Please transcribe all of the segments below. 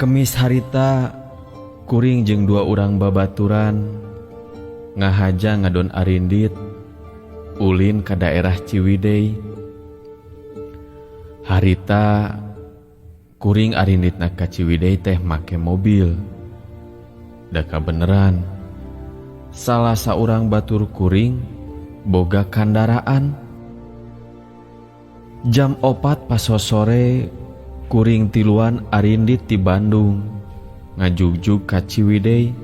Kemis harita kuring jeung dua urang babaturan ngahaja ngadon arindit ulin ka daerah Ciwidey. Harita kuring arinditna ka Ciwidey teh make mobil. Da kabeneran salah saurang batur kuring boga kandaraan. Jam 4 pasosore kuring tiluan arindit ti Bandung ngajugjug ka Ciwidey.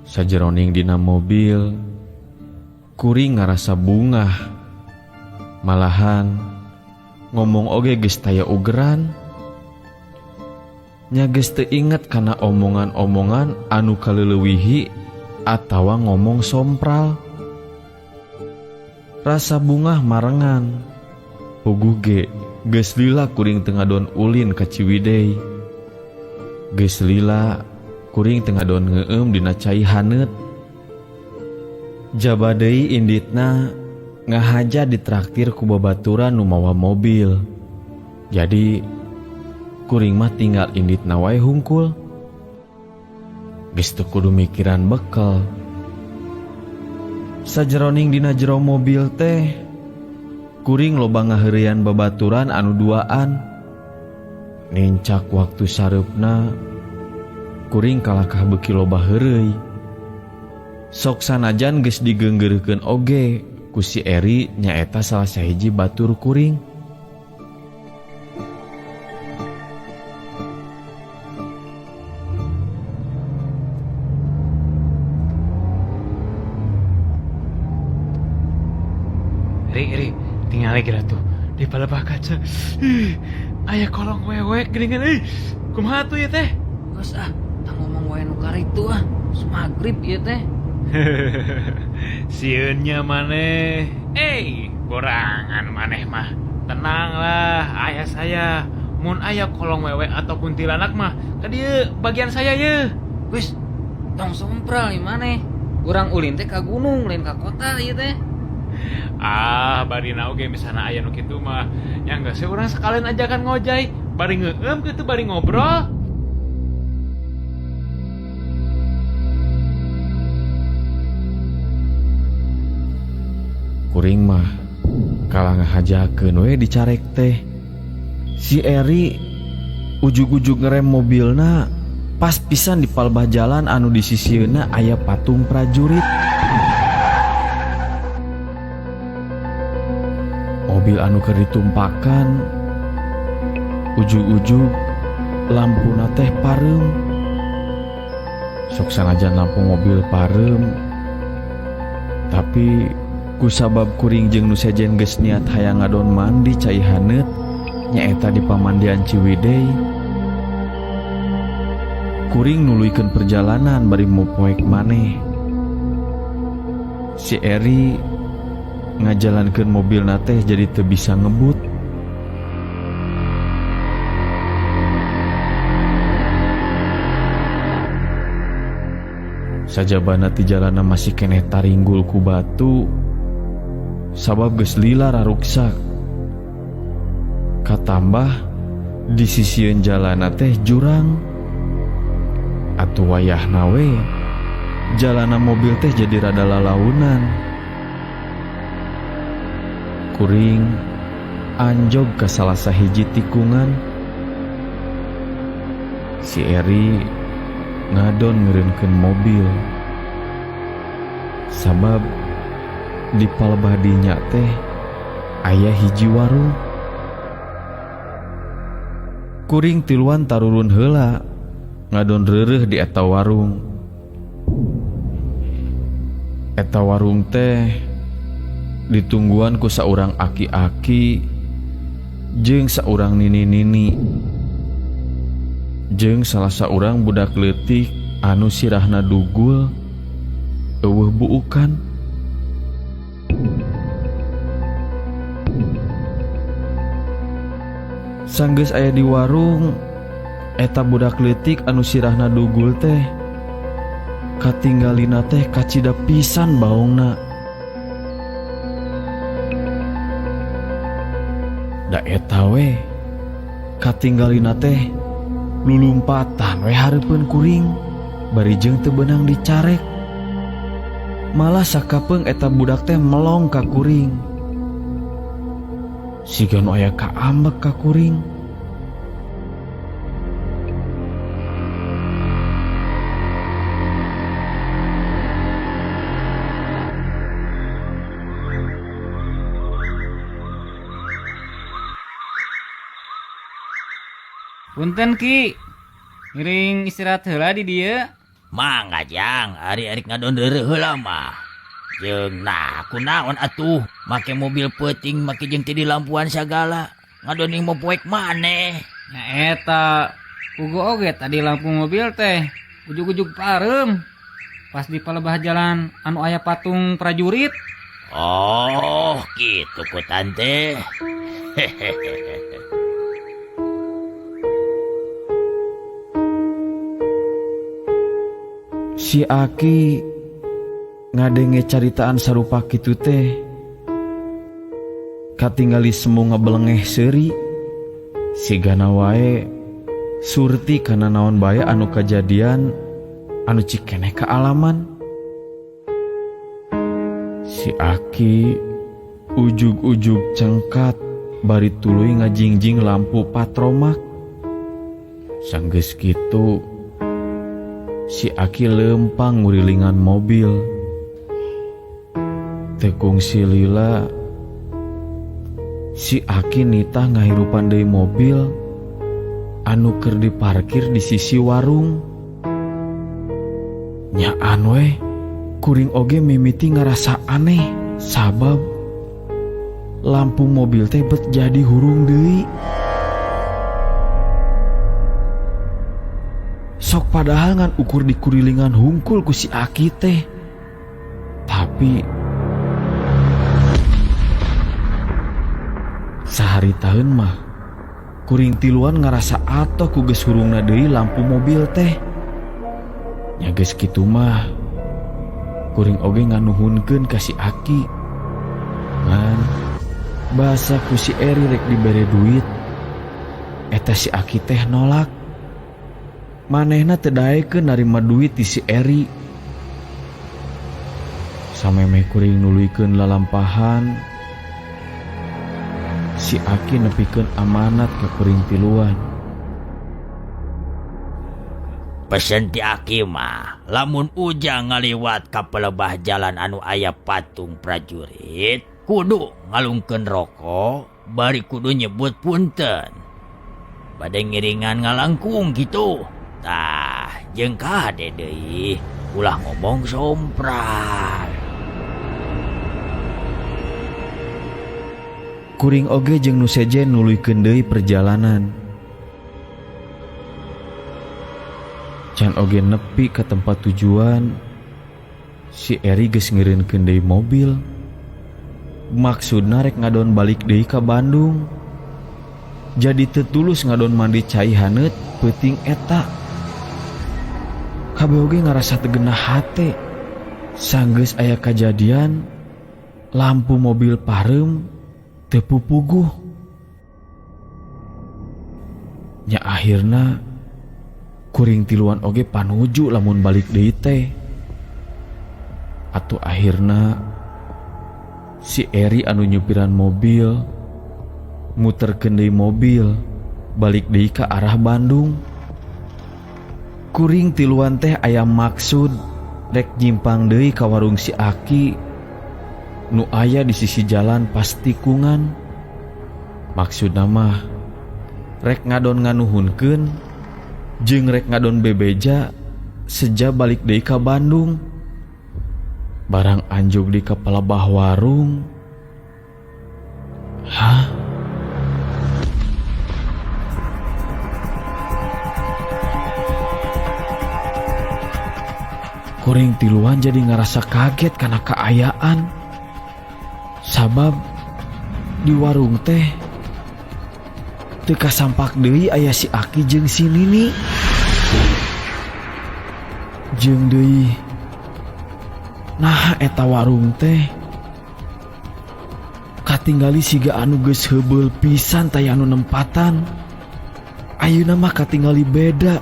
Sajeroning dina mobil kuring ngarasa bungah. Malahan ngomong oge geus taya ugeran. Nya geus teu inget kana omongan-omongan anu kaleulewihi atawa ngomong sompral. Rasa bungah marengan. Puguh ge geus lila kuring teu ngadon ulin ka Ciwidey. Geus lila kuring teu ngadon ngeueum dina cai haneut. Jaba deui inditna ngahaja ditraktir ku babaturan nu mawa mobil. Jadi kuring mah tinggal inditna wae hungkul. Geus teu kudu mikiran bekel. Sajeroning dina jero mobil teh kuring loba ngaheureuyan babaturan anu duaan. Nincak waktu sareupna kuring kalakah beuki loba heureuy. Sok sanajan geus digeunggeureukeun oge ku si Eri nyaeta salah sahiji batur kuring. Ri, Ri, tinggal lagi tuh di palebah kaca. Ih, aya kolong wewek geuningan euy. Kumaha tuh ya teh? Geus ah, tah ngomong wae nu karitu ah. Semagrib ieu teh. Sieun nya maneh. Borangan maneh mah. Tenanglah, ayah saya. Mun aya kolong wewe atau kuntilanak mah, ka dieu bagian saya ye. Wis, tong sompral ieu maneh. Urang ulin teh ka gunung, lain ka kota ieu teh. Ah, barina oge misalna aya nu kitu mah. Nya geus we urang sekalian ajakan ngojay, bari ngeueum kitu bari ngobrol. Kuring mah kalah ngahajakeun we dicarek teh. Si Eri ujug-ujug ngerem mobilna pas pisan di palbah jalan anu di sisieuna aya patung prajurit. Mobil anu keur ditumpakan ujug-ujug lampuna teh pareum. Sok sanajan lampu mobil pareum, tapi kusabab kuring jeung nu sejen geus niat hayang ngadon mandi cai haneut nyaeta di pamandian Ciwidey. Kuring nuluykeun perjalanan bari mopoek maneh. Si Eri ngajalankeun mobilna teh jadi teu bisa ngebut. Sajabana ti jalana masih keneh taringgul ku batu, sabab geus lila raruksak. Katambah di sisieun jalana teh jurang. Atuh wayahna we jalana mobil teh jadi rada lalaunan. Kuring anjog ka salah sahiji tikungan. Si Eri ngadon ngeureunkeun mobil. Sabab di palebah dinya teh aya hiji warung. Kuring tiluan tarurun heula ngadon reureuh di eta warung. Eta warung teh ditungguan ku saurang aki-aki jeung saurang nini-nini jeung salah saurang budak leutik anu sirahna dugul eueuh buukan. Sanggeus aya di warung, eta budak leutik anu sirahna dugul teh katinggalina teh kacida pisan baongna. Da eta we katinggalina teh Lulumpatan we hareupeun kuring bari jeung teu beunang dicarek. Malah sakapeung eta budak teh melong ka kuring. Siga nu aya kaambek ka kuring. Punten Ki. Ngiring istirahat heula di dieu. Mangga Jang, ari arek ngadon reureuh heula mah. Jeung nah kunaon atuh make mobil peuting make jeung teu dilampuan sagala. Ngadoning mau poek maneh. Nya eta pugu oge tadi lampu mobil teh ujug-ujug pareum. Pas di palebah jalan anu aya patung prajurit. Oh, gitu ku tante. Hehehe. Si Aki ngadenge caritaan sarupa kitu teh katingali semu ngebelengeh seuri sigana wae surti kana naon bae anu kajadian anu cikeneh kaalaman. Si Aki ujug-ujug cengkat bari tuluy ngajingjing lampu patromak. Sanggeus kitu si Aki lempang ngurilingan mobil. Teu kungsi lila si Aki nitah ngahirupan deui mobil anu keur diparkir di sisi warung. Nyaan we kuring oge mimiti ngarasa aneh sabab lampu mobil teh bet jadi hurung deui. Sok padahal ngan ukur dikurilingan hungkul ku si Aki teh. Tapi sehari tahun mah kuring tiluan ngarasa atoh ku geus hurungna deui lampu mobil teh. Nya geus kitu mah kuring oge nganuhunkeun ka si Aki. Ngan basa ku si Eri rek dibere duit, eta si Aki teh nolak. Manehna teu daekeun narima duit ti si Eri. Samemeh kuring nuluykeun lalampahan, si Aki nepikeun amanat ka kuring tiluan. Pesen ti Aki mah, lamun ujang ngaliwat ka pelebah jalan anu aya patung prajurit, kudu ngalungkeun rokok, bari kudu nyebut punten. Bade ngiringan ngalangkung gitu. Tah, jeung kade deui, ulah ngomong sompral. Kuring oge jeung nu sejen nuluykeun deui perjalanan. Can oge nepi ka tempat tujuan, si Eri geus ngireunkeun deui mobil. Maksudna rek ngadon balik deui ka Bandung. Jadi teu tulus ngadon mandi cai haneut peuting eta. Kabeh oge ngarasa teu genah hate. Sanggeus aya kajadian, lampu mobil pareum teu pupuguh. Nya akhirna kuring tiluan oge panuju lamun balik deui teh. Atuh akhirna si Eri anu nyupiran mobil muterkeun deui mobil balik deui ka arah Bandung. Kuring tiluan teh aya maksud rek nyimpang deui ka warung si Aki nu aya di sisi jalan pas tikungan. Maksudna mah rek ngadon nganuhunkeun jeung rek ngadon bebeja seja balik deui ka Bandung. Barang anjog di kapalabah warung. Hah? Kuring tiluan jadi ngerasa kaget karena keayaan. Sabab di warung teh teu kasampak deui aya si Aki jeung si Nini. Jeung deui nah eta warung teh katinggali siga anu geus heubeul pisan taya anu nempatan. Ayeuna mah katingali beda.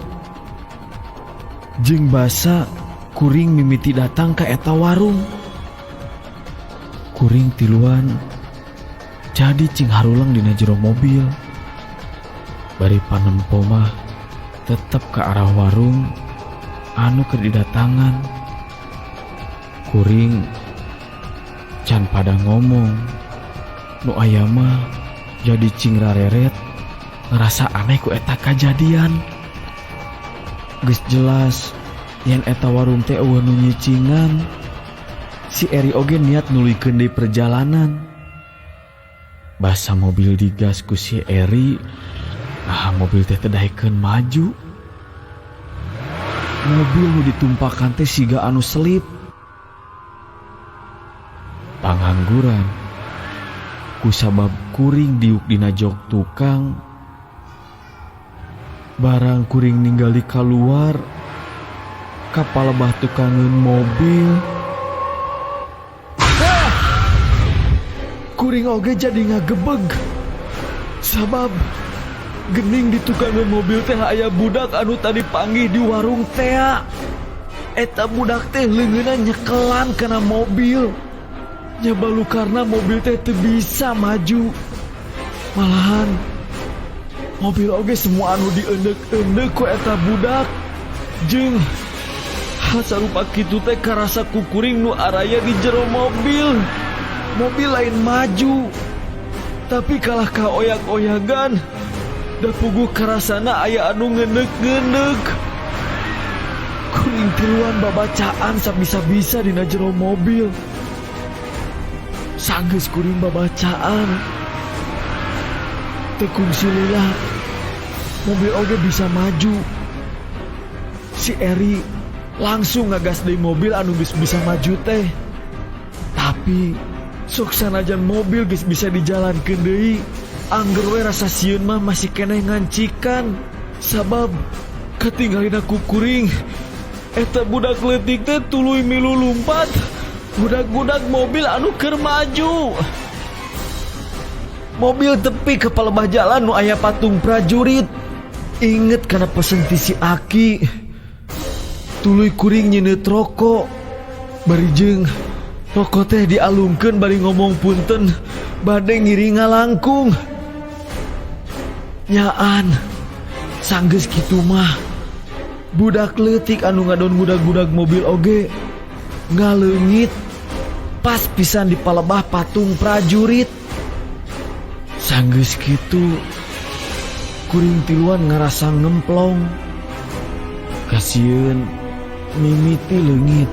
Jeung basa kuring mimiti datang ka eta warung. Kuring tiluan jadi cing haruleng dina jero mobil. Bari panempo mah tetep ke arah warung anu keur didatangan. Kuring can pada ngomong. Nu aya mah jadi cing rareret ngerasa aneh ku eta kajadian. Geus jelas yen eta warung teh euweuh nu nyicingan. Si Eri oge niat nuluykeun deui perjalanan. Basa mobil digas ku si Eri, nah mobil teh teu daekeun maju. Mobil nu ditumpakan teh siga anu selip. Pangangguran kusabab kuring diuk dina jok tukang. Barang kuring ninggali kaluar kapalebah tukangeun mobil. Ah! Kuring oge jadi ngagebeg. Sabab gening di tukangeun mobil teh aya budak anu tadi panggih di warung tea. Eta budak teh leungeunna nyekelan kana mobil. Nya balukarna mobil teh teu bisa maju. Malahan mobil oge semua anu diendeuk-eundeuk ku eta budak. Jeung hasarupa kitu teh karasa ku kuring nu araya di jero mobil. Mobil lain maju, tapi kalah ka oyak-oyagan. Da puguh karasana aya anu ngeneuk-ngeneuk. Kuring tiluan babacaan sabisa-bisa dina jero mobil. Sanggeus kuring babacaan. Teu kungsi lila, mobil oge bisa maju. Si Eri langsung ngagas deui mobil anu geus bisa maju teh. Tapi sok sanajan mobil geus bisa dijalankeun deui, angger we rasa sieun mah masih keneh ngancikan. Sabab katinggalina ku kuring eta budak leutik teh tuluy milu lumpat budak-budak mobil anu keur maju. Mobil tepi ke palebah jalan nu aya patung prajurit. Inget kana pesen ti si Aki. Tuluy kuring nyeuneuh rokok. Bari jeung rokok teh dialungkeun bari ngomong punten bade ngiring ngalangkung. Nyaan sanggeus kitu mah budak leutik anu ngadon gudag-gudag mobil oge ngaleungit pas pisan di palebah patung prajurit. Sanggeus kitu kuring tiluan ngarasa ngemplong. Kasieun mimiti leungit.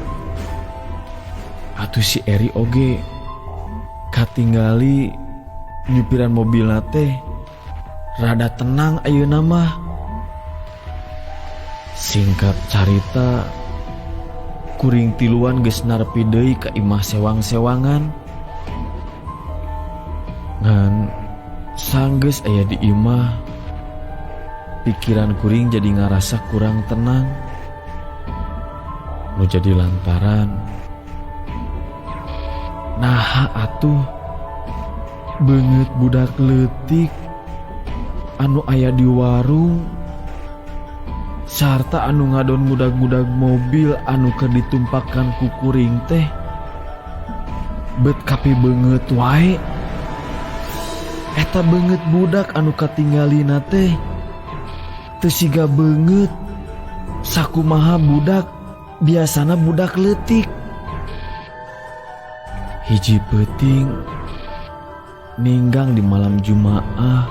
Atuh si Eri oge katinggali nyupiran mobilna teh rada tenang ayeuna mah. Singkat carita, kuring tiluan geus narepi deui ka imah sewang-sewangan. Ngan sanggeus aya di imah, pikiran kuring jadi ngarasa kurang tenang. Nu jadi lantaran naha atuh beungeut budak leutik anu aya di warung sarta anu ngadon ngudag-ngudag mobil anu keur ditumpakan ku kuring teh bet kapi beungeut wae. Eta beungeut budak anu katinggalina teh teu siga beungeut sakumaha budak biasana budak leutik. Hiji peuting ninggang di malam Jumaah,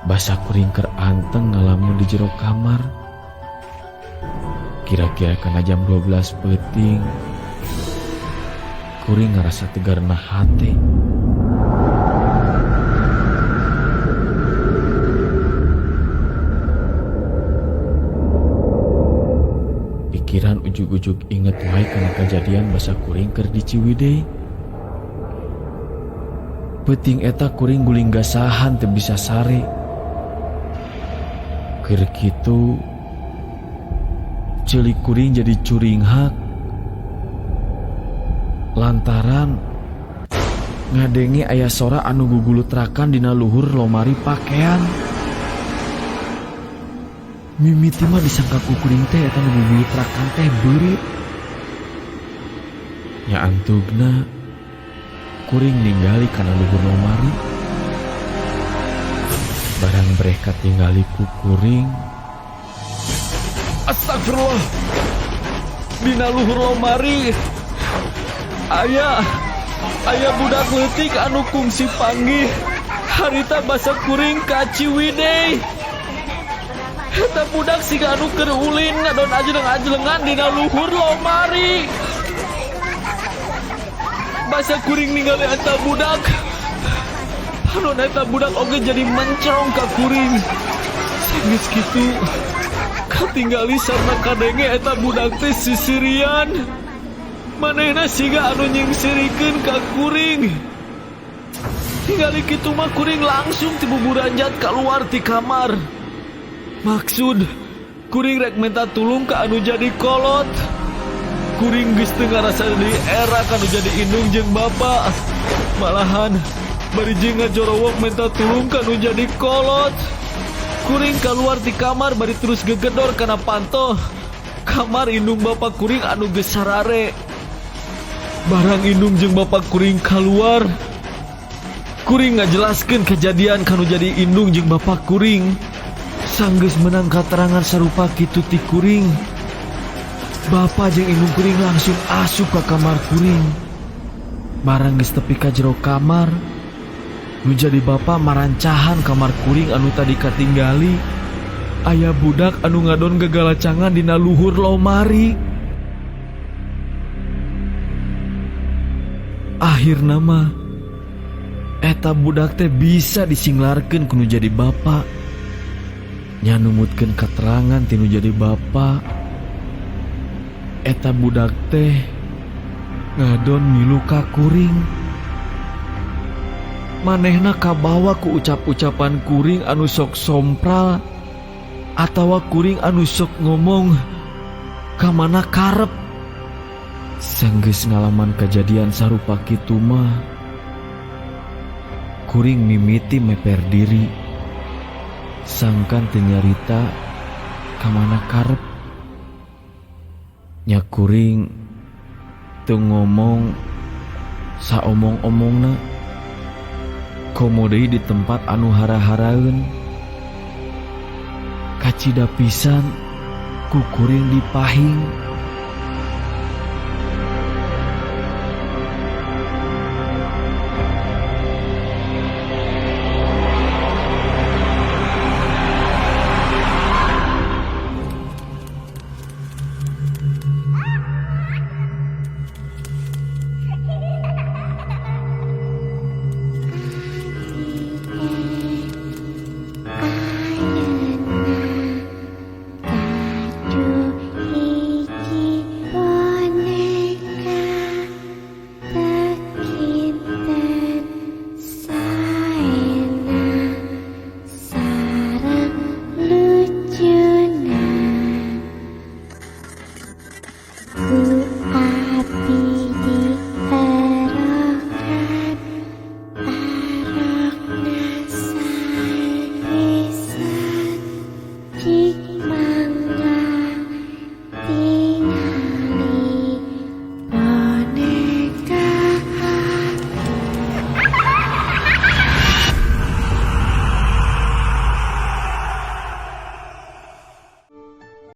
basa kuring keur anteng ngalamun di jero kamar. Kira-kira kana jam 12 peuting, kuring ngarasa tegarna hate. Pikiran ujug-ujug inget wae kana kajadian basa kuring keur di Ciwidey. Peuting eta kuring guling gasahan teu bisa sare. Keur kitu ceuli kuring jadi curinghak lantaran ngadenge aya sora anu gugulutrakan dina luhur lomari pakaian. Mimiti mah disangka ku kuring teh eta nu bubulutrakan teh beurit. Nya antugna kuring ninggali kana luhur lomari. Barang breh katinggali ku kuring. Astagfirullah. Dina luhur lomari aya aya budak leutik anu kungsi panggih harita basa kuring ka Ciwidey. Eta budak siga anu keur ulin ngadon ajleng-ajlengan dina luhur lomari. Basa kuring ningali eta budak. Panon eta budak oge jadi mencrong ka kuring. Sanggeus kitu katinggali sarna kadenge eta budak teh sisirian. Manehna siga anu nyingsirikeun ka kuring. Ningali kitu mah kuring langsung tibuburanjat keluar ti kamar. Maksud kuring rek minta tulung ka anu jadi kolot. Kuring geus teu ngarasa deui era kanu jadi indung jeung bapa. Malahan bari jeung ngajorowok minta tulung ka nu jadi kolot. Kuring keluar ti kamar bari terus gegedor kana panto. Kamar indung bapa kuring anu geus sarare. Barang indung jeung bapa kuring keluar, kuring ngajelaskeun kejadian kanu jadi indung jeung bapa kuring. Sanggeus menang katerangan sarupa kitu ti kuring, bapa jeung indung kuring langsung asup ka kamar kuring. Barang geus tepi ka jero kamar, nu jadi bapa marancahan kamar kuring anu tadi katinggali aya budak anu ngadon gagalacangan dina luhur lomari. Akhirna mah eta budak teh bisa disinglarkeun ku nu jadi bapa. Nya numutkeun katerangan ti nu jadi bapa, eta budak teh ngadon milu ka kuring. Manehna kabawa ku ucap-ucapan kuring anu sok sompral atawa kuring anu sok ngomong kamana karep. Sanggeus ngalaman kejadian sarupa kitu mah, kuring mimiti meper diri. Sangkan teu nyarita kamana karep. Nya kuring teu ngomong saomong-omongna. Komo deui di tempat anu hara-haraeun. Kacida pisan ku kuring dipahing.